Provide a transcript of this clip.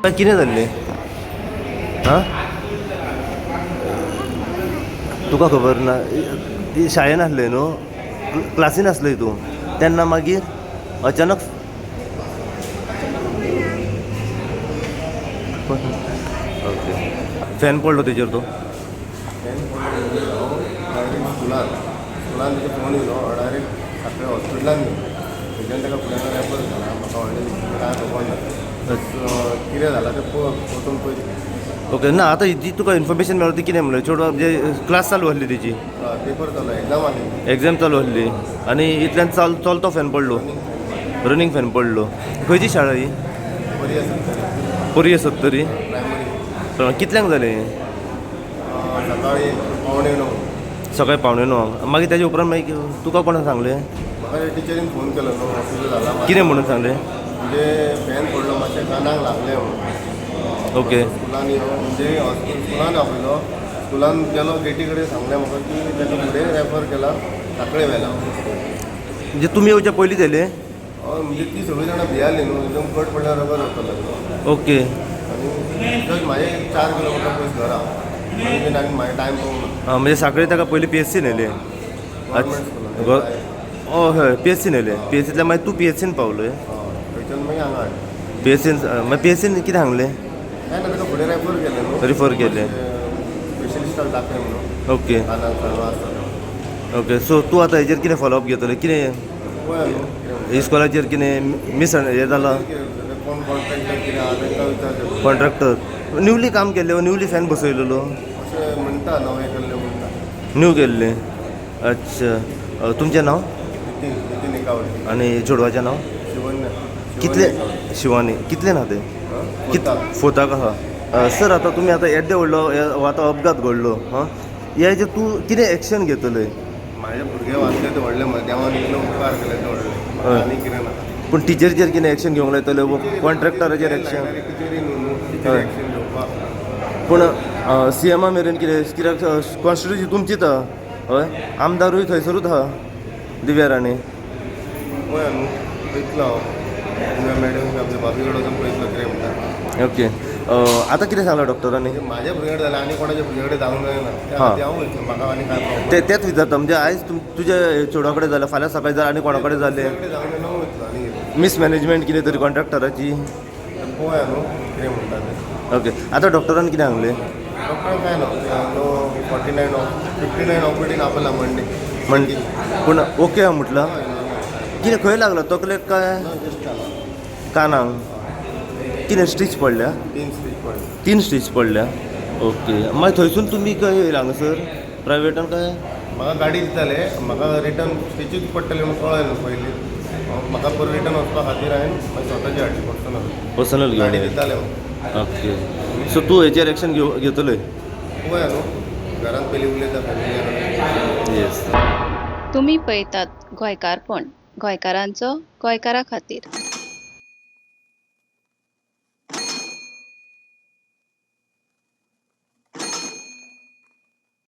कितें जाल्लें? आं, तुका खबर ना? शाळेन आसलें न्हू, क्लासीन आसलें तूं तेन्ना, मागीर अचानक? ओके, फॅन पडलो तेजेर तो? फॅन पडलो. हांव डायरेक्ट स्कुलान स्कुलान तेजे फोन येयलो. हांव डायरेक्ट सगळे हॉस्पिटलान गेलो. थंयच्यान ताका फुडें रेफर जाला. म्हाका व्हडलें कांय खबर ना कितें जालां तें. वचून पळय. ओके, ना आतां जी तुका इन्फॉर्मेशन मेळ्ळी ती कितें म्हणलें चेडवा? म्हणजे क्लास चालू आसली तेजी? पेपर चालू, एग्जाम आसली. एग्जाम चालू आसली आनी इतल्यान चलतो फॅन पडलो, रनींग फॅन पडलो. खंयची शाळा ही? बरी आसा. पोरये सत्तरी. प्रायमरी. कितल्यांक जालें हें? सकाळी 8:45. सकाळी 8:45. मागीर तेजे उपरांत मागीर तुका कोणें सांगलें? म्हाका टिचरीन फोन केलो न्हू, कितें जाला. कितें म्हणून सांगलें? म्हणजे फॅन पडलो, मातशें कानाक लागलें म्हणून. स्कुलान यो, म्हणजे हॉस्पिटल स्कुलान आपयलो. स्कुलान गेलो, गेटी कडेन सांगलें म्हाका की ताका फुडें रेफर केला, साखळे व्हेला. म्हणजे तुमी येवच्या पयलीं जालें? हय, म्हणजे ती सगळीं जाणां भियाली न्हू, एकदम कट पडल्यार रगत वतालो. आनी जस्ट म्हाजें 4 किलोमिटर पयस घरा आनी आनी म्हाजें टायम पावना. आं, म्हणजे साखळे ताका पयलीं पीएचसी व्हेलें? गव्हर्मेंट स्कुलान. हय, पीएचसीन व्हेलें. पीएचसींतल्यान मागीर तूं पीएचसीन पावलोय? थंयच्यान मागीर हांगा हाडलें. पीएचसीन मागीर पीएचसीन कितें सांगलें? काय ना, ताका फुडें रेफर केलें न्हू. रिफर केलें. स्पेशलिस्टाक दाखय म्हणून. कानाक चालू आसता. ओके, सो तूं आतां हेजेर कितें फॉलोअप घेतलें कितें? पळया न्हू कितें म्हणटा. इस्कॉलाचेर कितें मिस हें जालां? कितें, कोण कॉन्ट्रॅक्टर कितें आहा तांकां विचारचें. कॉन्ट्रॅक्टर न्यूली काम केल्लें, न्यूली फॅन बसयलेलो? अशें म्हणटा, नवें केल्लें म्हणटा. न्यू केल्लें. अच्छा, तुमचें नांव? नितीन, नितीन एकावटे. आनी चेडवाचें नांव? शिवन्य. कितले शिवानी कितले ना ते? कित फोर्ताक आहा. सर, आतां तुमी आतां येद्दे व्हडलो हो आतां अपघात घडलो, हां, ह्या हेजेर तूं कितें एक्शन घेतले? म्हाजे भुरगे वाचले ते व्हडले, म्हज्या देवान इतले उपकार केले ते व्हडले. म्हाका आनी कितें नाका. पूण टिचरीचेर कितें एक्शन घेवंक लायतले, कॉन्ट्रॅक्टराचेर एक्शन? टिचरी न्हू, टिचरी एक्शन घेवपाक. पूण सीएमा मेरेन कितें? कित्याक कॉन्स्टिट्युन्सी तुमचीच आहा, हय, आमदारूय थंयसरूच आहा, दिव्या राणे. पळया न्हू, पळयतलो हांव. मॅडम, आमच्या भाभी कडेन वचून पळयतलो कितें म्हणटा. ओके, आतां कितें सांगलां डॉक्टरांनी? म्हणजे म्हाज्या भुरग्या कडेन जालें, आनी कोणाच्या भुरग्या कडेन जावंक जायना त्या खातीर हांव वयतलो. म्हाका आनी काय प्रॉब्लम? ते तेच विचारता, म्हणजे आयज तुज्या चेडवा कडेन जालें, फाल्यां सकाळी जर आनी कोणा कडेन जालें? कडेन जावंक जायना, हांव वयतलो आनी कितें. मिसमॅनेजमेंट कितें तरी कॉन्ट्रॅक्टराची. पळोवया न्हू कितें म्हणटा तें. ओके, आतां डॉक्टरान कितें सांगलें? डॉक्टर काय ना, नो, 49, 59 ऑपरेटींग आपला मंडे. म्हण पूण ओके हा म्हटलं? कितें, खंय लागलं, तकलेक काय? जस्ट कानाक कितें स्टीच पडल्या? तीन स्टीच पडले. तीन स्टीच पडल्या. ओके, मागीर थंयसून तुमी खंय येयला हांगासर प्रायवेटान काय? म्हाका गाडी दिताले. म्हाका रिटर्न स्टिचीस पडटले म्हणून कळ्ळें न्हू पयलीं. म्हाका परत रिटर्न वचपा खातीर हांवें मागीर स्वताची हाडली पर्सनल. पर्सनल गाडी घेवन. दिताले म्हाका. ओके, सो तूं हेचेर एक्शन घेतले? पळोवया न्हू, घरान पयलीं उलयता फॅमिली. येस. तुमी पळयतात गोंयकारपण, गोंयकारांचो गोंयकारा खातीर.